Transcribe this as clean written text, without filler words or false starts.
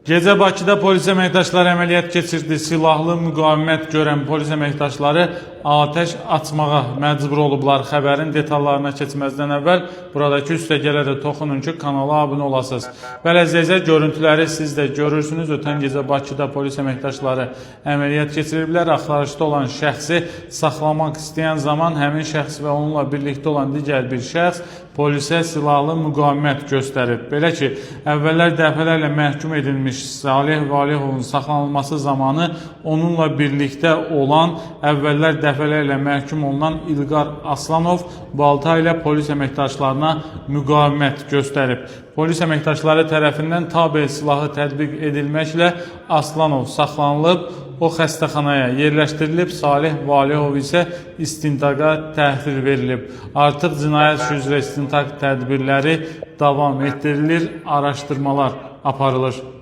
Gecə Bakıda polis əməkdaşları əməliyyat keçirdi. Silahlı müqavimət görən polis əməkdaşları atəş açmağa məcbur olublar. Xəbərin detallarına keçməzdən əvvəl buradakı üstəgələ də toxunun ki, kanala abunə olasınız. Bəli, əzizlər, görüntüləri siz də görürsünüz. Ötən gecə Bakıda polis əməkdaşları əməliyyat keçiriblər. Axtarışda olan şəxsi saxlamaq istəyən zaman həmin şəxs və onunla birlikdə olan digər bir şəxs polisə silahlı müqavimət göstərib. Belə ki, əvvəllər dəfələrlə məhkum edilmiş Salih Valihovun saxlanılması zamanı onunla birlikdə olan, əvvəllər dəfələrlə məhkum olunan İlqar Aslanov balta ilə polis əməkdaşlarına müqavimət göstərib. Polis əməkdaşları tərəfindən tabel silahı tətbiq edilməklə Aslanov saxlanılıb, o xəstəxanaya yerləşdirilib, Salih Valihov isə istintaqa təhvil verilib. Artıq cinayət işi üzrə istintaq tədbirləri davam etdirilir, araşdırmalar aparılır.